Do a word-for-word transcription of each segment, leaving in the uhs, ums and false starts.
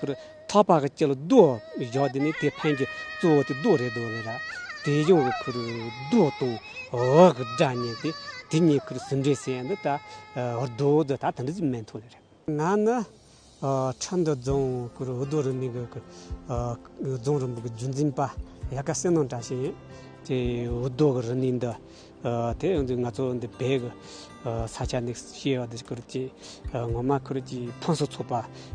ཁུར་ཐག་པ་གི་དཀྱིལ་རྡོ་བཞག་དེ་ནས་དེ་ཕན་གྱི་གཙོ་བོ་དེ་རྡོ་རེད་འདུག་ལེ་ར། དེ་གཞུང་གི་ཁུར་རྡོ་དང་འོག་གི་སྒྲ་ཉན་ཏེ་དེ་གཉིས་ཁུར་ཟུང་འབྲེལ་ཟེར་ཡ་འདི་ད་རྡོ་འདི་ད་དེ་འདྲ་ཞིག་མིན་འདུག་ལེ་ར། ང་ནི་ཨ་ཁྲི་འདུ་རྫོང་གི་འུ་དུ་རུ་གནས་གི་ཨ་རྫོང་རིམ་པ་གི་རྒྱུན་འཛིན་པ་ཡ་ག་བསོད་ནམས་བཀྲ་ཤིས་ཡིན། དེ་འུ་དུ་གི་རུ་གནས་འདི་ཨ་དེ་ང་ཚོ་འདི་བོད་གི་ཨ་ས་ཆ་ནས་བཤད་ཡོད་དེ་ཁུར་གྱི་ཨ་ངོ་མ་ཁུར་གྱི་ཕུན་སུམ་ཚོགས་པ་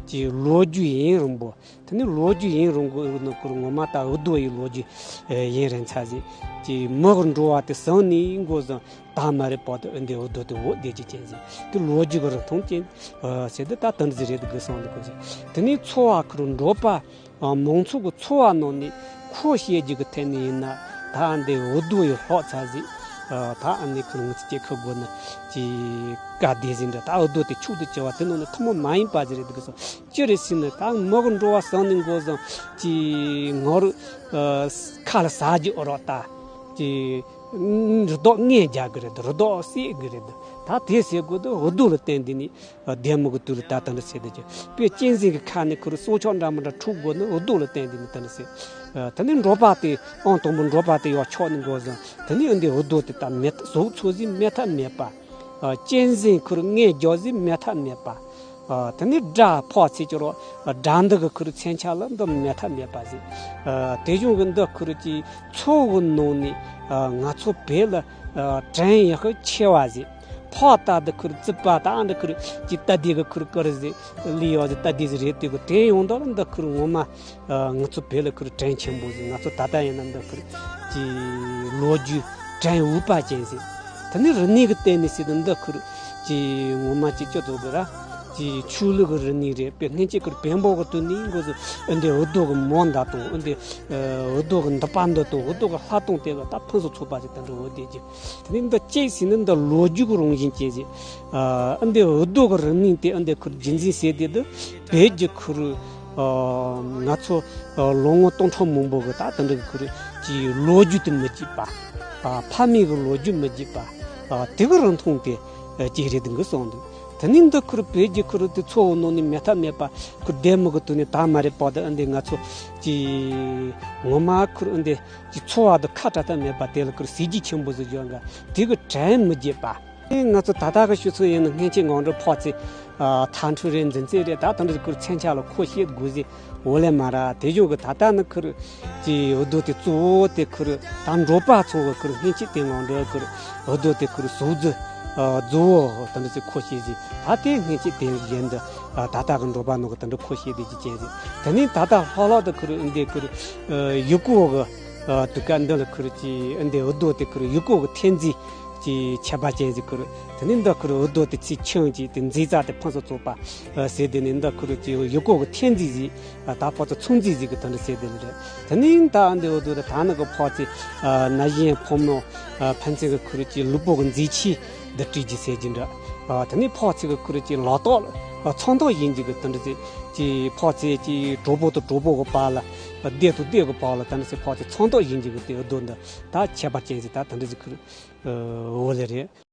གྱི་ལོ་རྒྱུས་ཡུན་རིང་པོ། དེ་ནི་ལོ་རྒྱུས་ཡུན་རིང་པོ་ནི་ཁུར་ངོ་མ་ད་འུ་དུ་ཡི་ལོ་རྒྱུས་ཡུན་རིང་ཚར་ཟིན་གྱི་མི་གི་འགྲོ་བ་དེ་ཟིན་ནས་འགོ་བཟུང་། ད་མ་རེད་པོ་དེ་འདི་འུ་དུ་དེ་འོ་དེ་ཅི་ཅན་ཟིན་དེ་ལོ་རྒྱུས་གི་རིང་ཐུང་ཅན་ཟེར་དེ་ད་དེ་འདྲ་ཟིག་རེད་དེ་དགོས་སོང་དེ་དགོས་ཟིན། དེ་ནས་འཚོ་བ་ཁུར་འགྲོ་པ་མང་ཚོགས་ཀྱི་འཚོ་བ་ནང་ནས་ཁོ་བཤད་རྒྱུ་གི་ཐད་ནས་ཡིན་ན་ད་འདི་འུ་དུ་ཡི་ལྷོག་ཚར་ཟིན། ད་ཨ་ནི་ཁུར་ངོ་ཚ་སྐྱེ་ཁུ་དགོས་ནི་ཅི་ག་བདེ་ཟིན་འདྲ། ད་འུ་དུ་དེ་ཕྱུག་ཏུ་བྱ་བ་དེ་ནང་ནས་ཐུན་མོང་མ་ཡིན་པ་ཟིག་རེད་དེ་དགོས་སོང་། ཅི་རེད་ཟེར་ན་ད་མི་གི་འགྲོ་བ་ཟིན་ནས་འགོ་བཟུང་ཅི་ངོ་རུ་ཨ་ཁ་ལ་ཟ་རྒྱུ་འོ་རོག་ད་ཅི་རུ་དོག་ངན་རྒྱག་གི་རེད། རུ་དོག་བསད་གི་རེད། ད་དེ་ཟེར་དགོས་དུ་འུ་དུ་ལ་བརྟེན་དེ་ནི་བདེ་མོ་གི་དུས་ལ་ད་དེ་འདྲ་ཟེར་དེ་ཅི་དཔེ་གཅན་གཟན་གི་ཁ་ནས་ཁུར་སྲོག་ཆགས་འདྲ་མི་འདྲ་འཁྲུག་དགོས་ནི་འུ་དུ་ལ་བརྟེན་དེ་ནི་དེ་འདྲ་ཟེར། ཨ་དེ་ནི་འགྲོ་པ་དེ་ཨང་དང་པོ་འགྲོ་པ་དེ་ཡོ་ཆོག་ནི་འགོ་བཟུང་དེ་ནི་འུ་འདི་འུ་དུ་དེ་ད་མེད་ཟོག་འཚོ་ཟིན་མེད་ཐབས་མེད་པ། ཨ་གཅན་གཟན་ཁུར་ངན་རྒྱག་ཟིན་མེད་ཐབས་མེད་པ། ཨ་དེ་ནི་དགྲ་ཕོག་ཚེ་ཅི་རོ་དགྲ་འདི་གི་ཁུར་མཚོན་ཆ་ལ་འདི་མེད་ཐབས་མེད་པ་ཟིན། ཨ་དེ་བཞིན་གི་འདི་ཁུར་གྱི་མཚོ་གི་ནང་ནས་ཨ་ང་ཚོ་བོད་ལ་ཨ་བྲན་ཡག་ཤོས་ཆེ་བ་ཟིན། ཕོག་ལྟ་འདི་ཁུར་རྩིག་པ་དང་འདི་ཁུར་གྱི་རྟ་དེ་གི་ཁུར་ཀར་ཟིན་ལི་ཡོ་ཟིན་རྟ་དེ་ཟིན་རེད། དེ་གི་དེ་ཡོང་དོ་ལ་འདི་ཁུར་ངོ་མ་ཨ་ང་ཚོ་བོད་ལ་ཁུར་བྲན་ཆེན་པོ་ཟིན། ང་ཚོ་ད་ལྟ་ཡིན་ན་འདི་ཁུར་གྱི་ལོ་རྒྱུས་བྲན་འུ་པ་ཅན་ཟིན། དེ་ནི་རི་ནི་གི་སྟེང་ནས་ཟིན་འདི་ཁུར་གྱི་ངོ་མ་གྱི་ཅི་ཐུབ་གི་ར་གྱི་ཆོས་ལུགས་གི་རི་ནི་རེད། དཔེ་སྔན་ཆད་ཁུར་བེམ་པོ་གི་དུས་ནས་འགོ་ཟིན་འདི་འུ་དུ་གི་མོ་འདི་དང་འདི་འུ་དུ་གི་འདི་པ་འདི་དང་འུ་དུ་གི་ལྷ་དང་དེ་གི་ད་ཕུན་སུམ་ཚོགས་པ་ཟིན་ད་འདྲ་འོ་དེ་གྱི། དེ་ནས་འདི་གཅིག་ཟིན་ནི་འདི་ལོ་རྒྱུས་ཀྱི་རང་བཞིན་ཅན་ཟིན། ཨ་འདི་འུ་དུ་གི་རིང་མིན་དེ་འདི་ཁུར་རྒྱུན་འཛིན་བྱས་ཏེ་འདི་བོད་ཀྱི་ཁུར་ཨ་ང་ཚོ་ཨ་ལོ་ངོ་སྟོང་ཕྲག་མང་པོ་གི་ད་དེ་འདྲ་གི་ཁུར་གྱི་ལོ་རྒྱུས་དེ་མི་བརྗེད་པ། ཨ་ཕ་མེས་གི་ལོ་རྒྱུས་མི་བརྗེད་པ། ཨ་དེ་གི་རིང་ཐུང་དེ་ཨ་ཅིག་རེད་འདུག་གི་སོང་འདུག་དེ་ནས་འདི་ཁུར་བོད་ཀྱི་ཁུར་དེ་མཚོ་བོ་ནང་ནས་མེད་ཐབས་མེད་པ་ཁུར་བདེ་མོ་གི་དུས་ནས་ད་མ་རེད་པ། ད་འདི་ང་ཚོ་གྱི་ངོ་མ་ཁུར་འདི། ཀྱི་འཚོ་བ་དུ་ཁ་བྲལ་ཐབས་མེད་པ་དེ་ལ་ཁུར་ཟས་བཅུད་ཆེན་པོ་ཟིག་ཡོད་འགའ་དེ་གི་བྲན་མི་བརྗེད་པ། ཨེ་ང་ཚོ་ད་ལྟ་གི་ཤུ་ཚོད་ཡིན་ན་སྔན་ཆད་ངང་འགྲོ་ཕོག་ཚེ་ཨ་ཐང་ཁྲུ་རེ་འཛིན་ཚེ་རེ་ད་དང་འདྲ་ཁུར་མཚོན་ཆ་ལ་ཁོ་ཤེས་དགོས་ཟིག་འོ་ལེ་མ་ར། དེ་བཞིན་གི་ད་ལྟ་ནི་ཁུར་གྱི་འུ་དུ་དེ་གཙོ་བོ་དེ་ཁུར་ད་འགྲོ་པ་ཚོ་གི་ཁུར་སྔན་ཆད་དེ་ངང་འགྲོ་ཁུར་འུ་དུ་དེ་ཁུར་ཟོག་རྫི་ཨ་རྫི་བོ་དང་འདྲ་ཚེ་ཁོ་ཤེས་ཟིག་ད་དེ་སྔན་ཆད་དེ་བཞིན་དུ་ཨ་ད་ལྟ་གི་འགྲོ་པ་ནོ་གི་དང་འདྲ་ཁོ་ཤེས་དེ་ཅི་ཅན་ཟིག་དེ་ནས་ད་ལྟ་ལྷག་ལྷག་ཏུ་ཁུར་འདི་ཁུར་ཡུལ་སྐོར་གི་ཨ་དུས་སྐབས་འདི་ལ་ཁུར་གྱི་ཨ་འདི་འུ་དུ་དེ་ཁུར་ཡུལ་སྐོར་གི་ཐེན་རྫས་ཀྱི་ཁྱད་པར་ཅན་ཟིག་ཁུར། དེ་ནས་འདི་ཁུར་འུ་དུ་དེ་ཚིག་ཆུང་གྱི་དེ་མཛེས་རྩལ་དེ་ཕུན་སུམ་ཚོགས་པ་ཨ་ཟེར། དེ་ནས་འདི་ཁུར་གྱི་ཡུལ་སྐོར་གི་ཐེན་རྫས་ཟིག་ཨ་ད་ཕོ་ཚོ་ཚོང་རྫས་ཟིག་གི་དོན་དུ་ཟེར་དེ་ལ་རེད། དེ་ནས་ད་ཨ་འདི་འུ་དུ་དེ་ད་ནི་གི་ཕོ་ཚོ་ཨ་ན་གཞོན་ཕོ་མོ་ཨ་ཕན་ཚུན་གི་ཁུར་གྱི་ལུས་པོ་གི་མཛེས་ཆས་འདི་སྤྲས་ཀྱི་ཟེར་གྱི་འདྲ། ཨ་དེ་ནས་ཕོ་ཚོ་གི་ཁུར་གྱི་ལག་ཐོགས་ཨ་ཚོན་མདོག་ཡིན་གྱི་གི་དོན་དུ་ཟེར། ཀྱི་ཕོ་ཚོས་ཀྱི་གྲོགས་པོ་དང་གྲོགས་པོ་གི་བར་ལ་སྡེ་དང་སྡེ་གི་བར་ལ་ད་ནི་སེ་ཕོ་ཚོས་ཚོན་མདོག་ཡིན་གྱི་གི་དེ་རྡོ་འདི་ད་ཁྱད་པར་ཅན་ཟིག་ད་ད་འདི་ཟིག་ཁུར་འོ་ལེ་རེད།